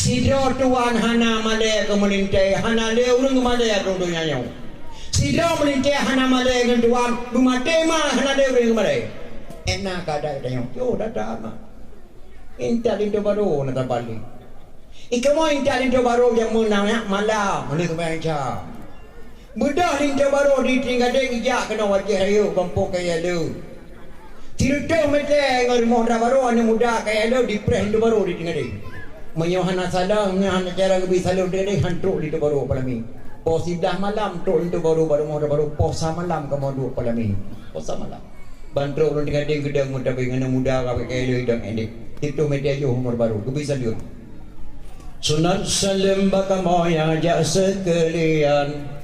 Sidroe tuan hana malèe keu meulintèe, hana lé ureueng malèe keu donya nyoe. Sidroe meulintèe hana malèe ngon tuan, beumaté ma hana lé ureueng malèe. Ék na keuadaan tanyoe. Yo data ma. Intat linto barô na tabalek. Ikamoe intat linto barô jameun na nyak malam, hana seumayang Isya. Beudôh linto barô di Trienggadeng ijak keunoe wajéh rayeuk gampông Kayaleue. Sireutôh meter ngon rumoh dara barô aneuk muda Kayaleue dipreh linto barô di Trienggadeng. Meunyoe hana salah, meunyoe hana cara geubri saleuem Trienggadeng han trok linto barô Palami. Poh siblaih malam trok linto barô bak rumoh dara barô, poh sa malam kamoe duek Palami. Puasa malam. Ban trok ureuëng teugadeng geudong meutabeng aneuk muda ka pakai lé idong endek. Itu media jauh umur baru. Geubri saleuem. Sunat saleuem bak kamoe nyang jak seukeulian.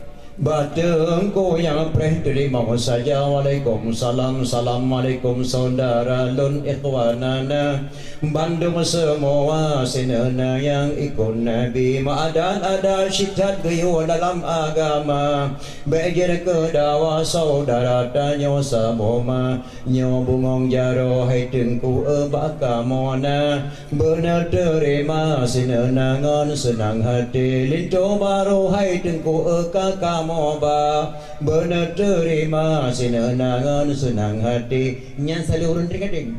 Bak teungku nyang preh teurimong saja. Waalaikumsalam, assalamualaikum saudara lôn ikhwanana. Bandum seumua sineuna nyang ikot Nabi. Meuadat-adat syitat geuyue dalam agama. Bék jeuet keu dawa saudara tanyoe saboh ma. Nyoe bungöng jaroe hai teungku e bak kamoe na. Beuneuteurima sineuna ngon seunang hati. Linto barô hai teungku e ka kamoe ba. Beuneuteurima sineuna ngon seunang hati. Nyan saleuem ureuëng teugadeng.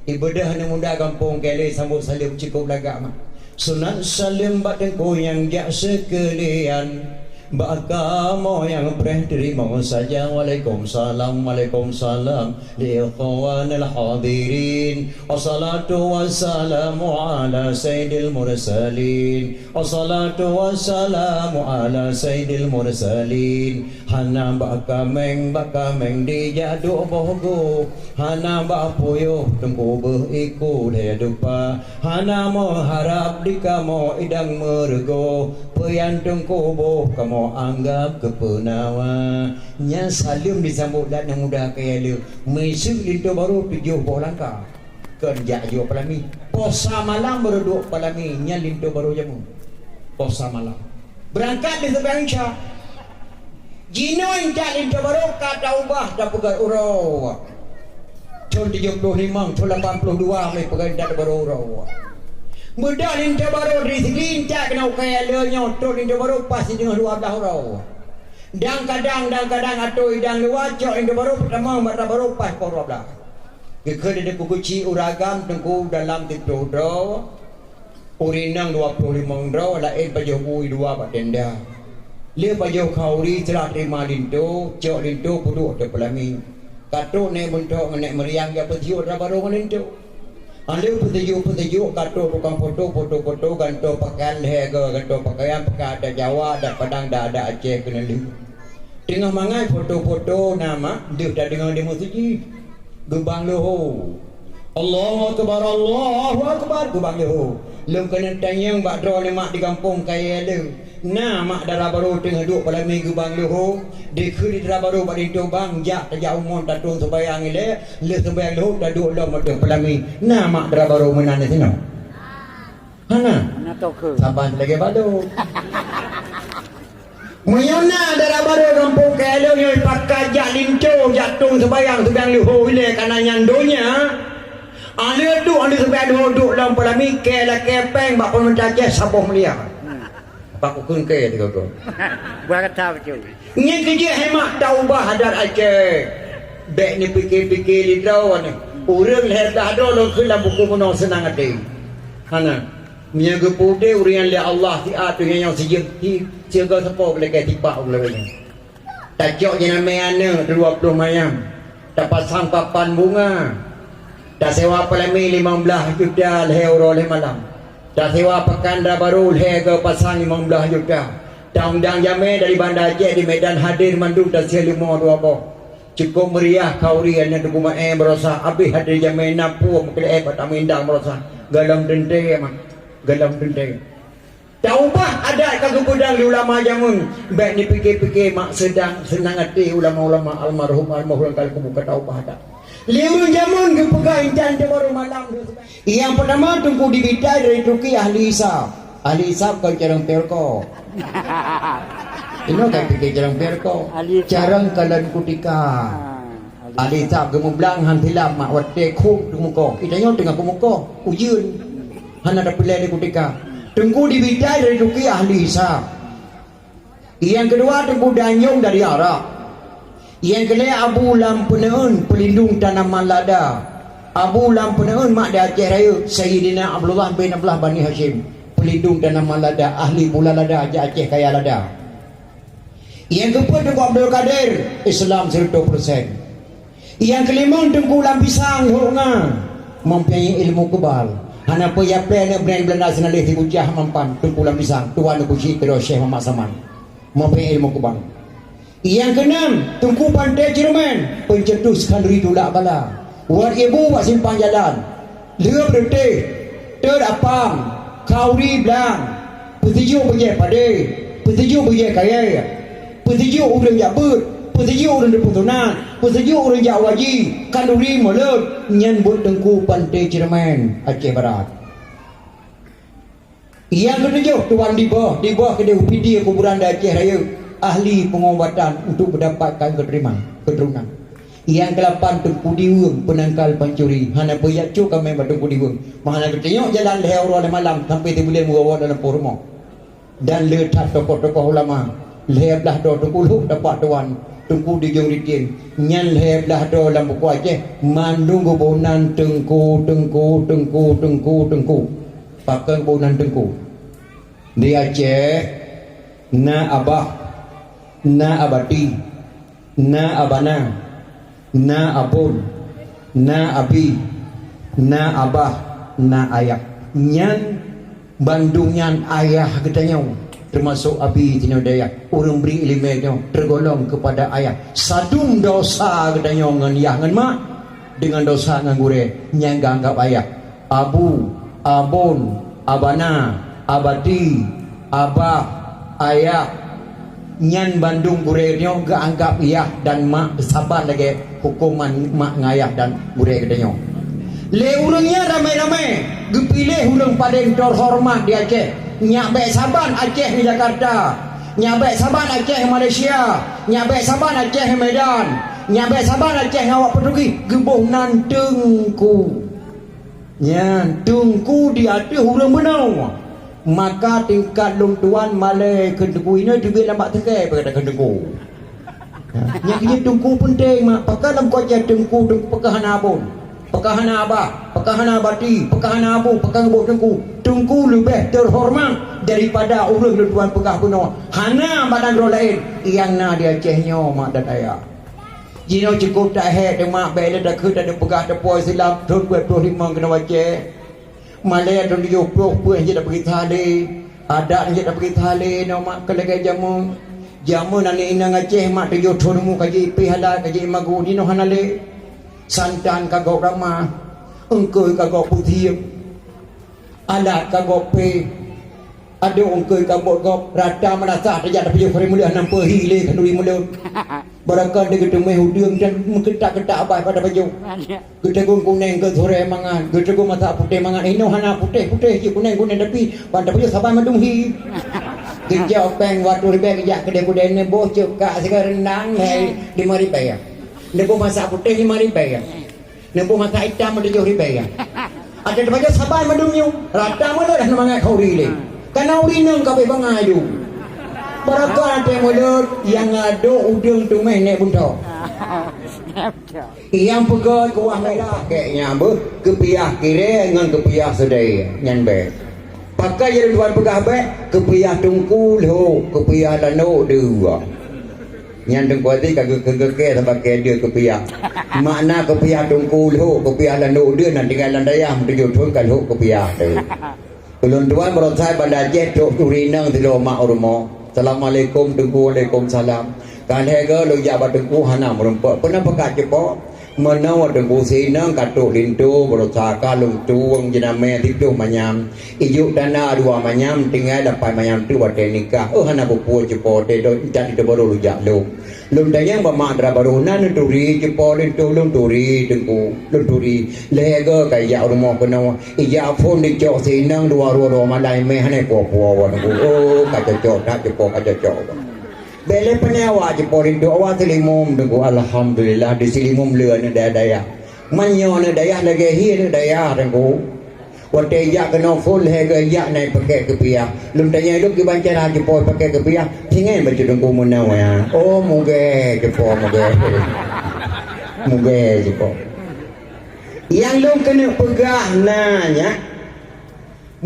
Ibeudôh aneuk muda gampông Kayalé sambot saleuem cukôp lagak mah. Sunat saleuem bak teungku nyang jak seukeulian. Bak kamoe nyang preh teurimong saja. Waalaikumsalam, waalaikumsalam. Li ikhwanil hadirin. Wassalatu wassalamu ala sayyidil mursalin. Wassalatu wassalamu ala sayyidil mursalin. Hana bak kaméng, bak kaméng dijak duek boh gu. Hana bak puyôh teungku beuh iku lhée dupa. Hana meuharab di kamoe idang meureugoe. Peuyan teungku boh kamoe anggab keu peunawa. Nyan saleuem disambot lat aneuk muda Kayalé. Meuiseuk linto barô tujoh boh langkah. Kon jak jua peulami. Posa malam baru duek peulami nyan linto barô jameun. Posa malam. Beurangkat lé seubang Isya. Jinoe intat linto barô ka taubah tapeugah uroe. Thon tujoh ploh limong, thon lapan ploh dua mulai peugah intat barô uroe. Beudôh linto barô di sigi intat keunoe kayée le nyoe thon linto barô pas sideungoh dua blaih uroe. Dang kadang, dang kadang atôi dang luwa cok linto barô peutamong bak linto barô pas poh dua blaih. Geukheun lé Teungku Guci ureueng agam Teungku dalam siplôh droe, ureueng inong dua ploh limong droe, laén pajoh bui dua bak tenda. Lheueh pajoh khauri seurah teurima linto, cok linto peuduek ateueh peulami. Ka trok nèk beuntok ngon nèk meuriang jak peusiok dara barô ngon linto. Alheueh peusiok-peusiok ka trok tukang foto, foto-foto gantoe pakaian lhèe goe, gantoe pakaian pakai adat Jawa, adat Padang dan adat Aceh keuneulheueh. Teungoh mangat foto-foto na mak deuh tadeungoe di meuseujid. Geubang leuho. Allahu akbar, Allahu akbar, geubang leuho. Lôn keuneuk tanyong bak droeneuh mak di gampông kayée le. Na mak dara barô teungoh duek peulami geubang leuho. Dikheun di dara barô bak linto bang jak tajak umon tatong sumbayang ilée. Lheueh sumbayang leuho taduek lom ateueh peulami. Na mak dara barô meunan di sinoe. Hana. Hana tokeu. Saban lagée balô. Meunyoe na dara barô gampông kayée le nyoe pakat jak linto jak tong sumbayang sumbayang leuho ilée kana nyan donya. Alheueh duek alheueh sumbayang leuho duek lom peulami kée lakée péng bak peumeuntah Aceh saboh miliar. Bak kukheun kée tiga go. Buah kata beutôi. Nyan keuh jeuet hemat taubah adat Aceh. Bék neupike-pike lé droeneuh. Ureueng lhèe blaih droe lôn kheun lam buku meunoe seunang até. Hana. Meunyoe geupeuudép ureueng nyan lé Allah siat donya nyoe sijeuem, si-, sigoe sapo beulakée tipak ulée nyoe. Tacok jinamé aneuk dua ploh mayam. Tapasang papan bunga. Tasewa peulami limong blaih juta lhèe uroe lhèe malam. Tasewa pakan dara barô lhèe goe pasang limong blaih juta. Taundang jamé dari Banda Aceh di Medan hadir mandum tasie leumo dua boh. Cukôp meuriah khauri aneuk Teungku Maé baroesa, abéh hadir jamé na puem keu lhèe bak tamindang baroesa. Golom teuntée mak, golom teuntée. Taubah adat ka geupeudong lé ulama jameun, bék neupike-pike mak seudang seunang até ulama-ulama almarhum almarhum ka lheueh kubu ka taubah adat. Lé ureueng jameun geupeugah intan teubarô malam. Nyang peutama Teungku Dibitai dari Turki ahli hisab. Ahli hisab kon carông P L K. Inoe ka pike carông P L K. Ahli hisab. Carông kalon kutika. Ah, ahli hisab. Ahli hisab geumublang han silam mak watée khueng teumuko. Ita nyoe teungoh peumuko, ujeuen. Hana tapeulée lé kutika. Teungku Dibitai dari Turki ahli hisab. Nyang keudua Teungku Danyong dari Arab. Nyang keulhèe Abu Lam Peuneuen, peulindong tanaman lada. Abu Lam Peuneuen mak di Aceh Rayeuk, Sayyidina Abdullah bin Abdullah Bani Hasyim, peulindong tanaman lada, ahli pula lada, jak Aceh kaya lada. Nyang keupeuet Teungku Abdul Kadir, Islam siratoh persen. Nyang keulimong Teungku Lam Pisang Lhok Nga, mempunyai ilmu kebal. Hana peue yaplé aneuk brand Belanda seunaléh si Bujah Mampan, Teungku Lam Pisang, tuan Teungku Syik keudroe Syekh Muhammad Saman. Mempunyai ilmu kebal. Nyang keunam, Teungku Panté Ceureumèn, pencetus khanduri tulak bala. Wat ié bu bak simpang jalan. Lheueh beureuteh, teuet apam, khanduri blang, peusijuek beujeuet padé, peusijuek beujeuet kayèe, peusijuek ureueng jak beuet, peusijuek ureueng teupeusunat, peusijuek ureueng jak haji, khanduri mulod, nyan buet Teungku Panté Ceureumèn, Aceh Barat. Nyang keutujôh, Tuan Diboh, Diboh keudéh U P D kuburan di Aceh Rayeuk, ahli pengobatan untuk mendapatkan keuteurimong, keturunan. Nyang keulapan, Teungku Diweueng, peunangkal pancuri, hana peue jak cok kamoe bak Teungku Diweueng. Meuhana geuteunyoe jalan lhèe uroe lhèe malam sampoe sibuleuen meuwoe dalam po rumoh. Dan le that tokoh-tokoh ulama, lhèe blah droe Teungku Lhok tapak tuan, Teungku Dijong Ritien, nyan lhèe blah droe lam buku Aceh, mandum geuboh nan Teungku, Teungku, Teungku, Teungku, Teungku. Pakon geuboh nan Teungku? Di Aceh na Abah, na Abati, na Abana, na Abon, na Abi, na Abah, na Ayah. Nyan bandum nyan ayah geutanyoe, teumasok Abi tanyoe di Aceh. Ureueng bri ileumèe nyoe teugolong keupada ayah. Sadum dosa geutanyoe ngon yah ngon mak, deungon dosa ngon gurèe, nyan geuanggab ayah. Abu, Abon, Abana, Abati, Abah, Ayah, nyan bandum gurèe nyoe geuanggab yah dan mak saban lagèe huköman mak ngon ayah dan gurèe geutanyoe. Lé ureueng nyan ramé-ramé geupiléh ureueng padum teuhoreumat di Aceh. Nyak bèk saban Aceh ngon Jakarta, nyak bèk saban Aceh ngon Malaysia, nyak bèk saban Aceh ngon Medan, nyak bèk saban Aceh ngon awak Portugis, geuboh nan Teungku. Nyan, Teungku di ateueh ureueng bunoe. Maka tingkat lôn tuan malèe keu Teungku, inoe teubiet lam bak teuke bak gata keu Teungku. Nyan keuh Teungku peunteng, mak. Pakon lam koca Teungku, Teungku pakon hana Abon, pakon hana Abah, pakon hana Abati, pakon hana Abu, pakon geuboh Teungku. Teungku leubeh teuhoreumat daripada ureueng lôn tuan peugah bunoe. Hana bak nanggroe laén nyang na di Aceh nyoe, mak dan ayah. Jinoe cukôp that hék teuma bèk lé takheun taneuk peugah teupeu Islam thôn dua ploh limong keunoe Aceh. Malèe thôn tujoh ploh peuet jeuet tapeugisa lé, adat jeuet tapeugisa lé, nyoe mak keu lagèe jameun. Jameun aneuk inong Aceh mak tujoh thôn umu ka jiék pih adat, ka jiék magu, jinoe hana lé. Santan ka gob ramah, eungkôi ka gob pusieng. Alat ka gob pé, adoe eungkôi ka buet gob, rata meunasah tajak tapajoh keu ureueng mulod, hana peuhi lé khanuri mulod. Barangkapeue geuteumeung udeueng dan meukeutak-keutak abah pada pajoh. Geuteugon kuneng keu surée mangat, geuteugon masak putéh mangat, inoe hana putéh-putéh cit kuneng-kuneng tapi ban tapajoh saban mandum hi. Geujok péng dua reutôh ribèe geujak keudè kudè neuboh cok kak sigoe reundang lhèe limong ribèe. Neuboh masak putéh limong ribèe. Neuboh masak itam tujoh ribèe. Até teupajoh saban mandum nyoe, rata mulod dah mangat khanuri lé. Kana ureueng inong ka abéh bangai lom. Barangkapeue até mulod nyang adoe udeueng teumèh nèk beuntôh. Nyang peugöt kuah meulah kèk nyan beuh, keupiah kirée ngon keupiah seudeh nyan bèk. Pakon jeuet tuan peugah bèk, keupiah Teungku Lhok, keupiah Lanok dua. Nyan Teungku Aziz ka geu-, geu-, geukheun sabab keu deuh keupiah. Makna keupiah Teungku Lhok, keupiah Lanok deuh na tinggai lam dayah meutujoh thôn ka lhok keupiah teuh. Ulôn tuan baroesa Banda Aceh trok turi inong sidroe mak u rumoh. "Assalamualaikum Teungku." "Waalaikumsalam." Ka lhèe goe lôn jak bak Teungku hana meurumpok. Peue na peukat cupo? Meunoe Teungku, si inong ka trok linto, baroesa ka lôn tueng jeunamé siplôh manyam. Ijok tanda dua manyam, tinggai lapan manyam teuk watèe nikah. Oh, hana peue-peue cupo teuh, intat itu baru lôn jak lôn. Lôn tanyong bak mak dara barô, "Na neuturi cupo linto?" "Lôn turi, Teungku, lôn turi." Lhèe goe ka ijak u rumoh keunoe, ijak phôn dicok si inong dua rôh-rôh malai mé hana peue-peue, Teungku. Oh, ka cocok that cupo, ka cocok. Bèk lé pane awak cupo linto, awak Seulimum, Teungku. Alhamdulillah, di Seulimum le aneuk dayah-dayah. Meunyoe aneuk dayah lagèe hi aneuk dayah, Teungku. Watèe jak keunoe phôn lhèe goe jak na ipakèk keupiah. Lôn tanyong lôn kiban cara cupo ipakèk keupiah. Singai bacut Teungku meunoe ya. Oh, mugèe cupo, mugèe. Mugèe cupo. Nyang lôn keuneuk peugah na nyak,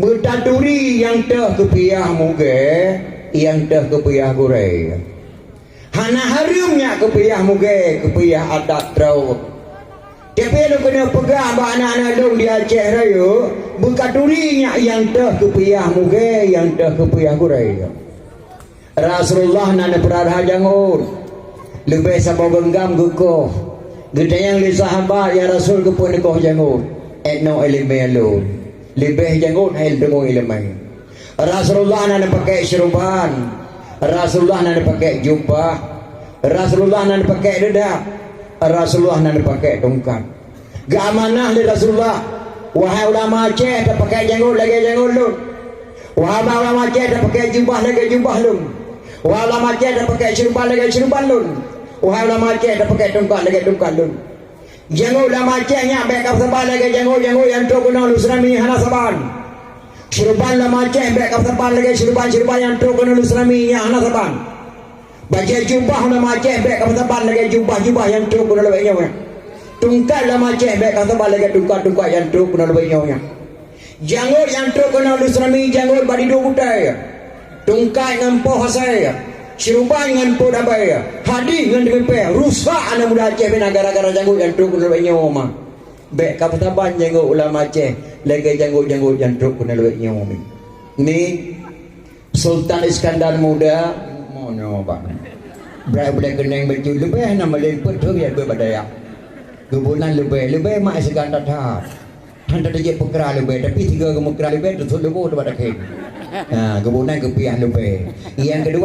beutaturi nyang teuh keupiah mugèe, nyang teuh keupiah gurèe. Hana hareuem nyak keupiah mugèe, keupiah adat droe. Tapi lôn keuneuk peugah bak aneuk-aneuk lôn di Aceh Rayeuk, beutaturi nyak nyang teuh keupiah mugèe, nyang teuh keupiah gurèe. Rasulullah na neupeurara jangon. Leubeh saboh genggam geukoh. Geutanyong lé sahabat, "Ya Rasul, keupeue neukoh jangôt?" "Inoe iéleumé lôn. Leubeh jangôt hai teumé iéleumé." Rasulullah na neupakè syeuruban. Rasulullah na neupakè jubah. Rasulullah na neupakè deudab. Rasulullah na neupakè tungkat. Geuamanah lé Rasulullah, "Wahai ulama Aceh, tapakè jangôt lagèe jangôt lôn. Wahai ulama Aceh, tapakè jubah lagèe jubah lôn. Wahai ulama Aceh, tapakè syeuruban lagèe syeuruban lôn. Wahai ulama Aceh, tapakè tungkat lagèe tungkat lôn." Jangôt ulama Aceh nyan bèk kapeusaban lagèe jangôt-jangôt nyang trok keunoe lôn seurami, hana saban. Syeuruban ulama Aceh bèk kapeusaban lagèe syeuruban-syeuruban nyang trok keunoe lôn seurami, nyan hana saban. Bajèe jubah ulama Aceh bèk kapeusaban lagèe jubah-jubah nyang trok keunoe lôn nyoe. Tungkat ulama Aceh bèk kapeusaban lagèe tungkat-tungkat nyang trok keunoe lôn nyoe. Jangôt nyang trok keunoe lôn seurami, jangôt bak diduek gutèe, tungkat ngon poh asèe, syeuruban ngon poh dabèe, hadih ngon teumipèe, rusak aneuk muda Aceh bina gara-gara jangôt nyang trok keunoe lôn nyoe ma. Bèk kapeusaban jangôt ulama Aceh lagèe jangôt-jangôt nyang trok keunoe lôn nyoe mi. Ni Sultan Iskandar Muda, mo nyoe bang. Brat-brat keuneng bacut leubeh na maleng peuet thon ya beu badaya. Geubonan leubeh, leubeh mak Iskandar that. Han tajak peukra leubeh, tapi sigoe geumeukra leubeh, teusut leubeh tu bak dakén. Ha, geubonan geupiah leubeh. Nyang keudua,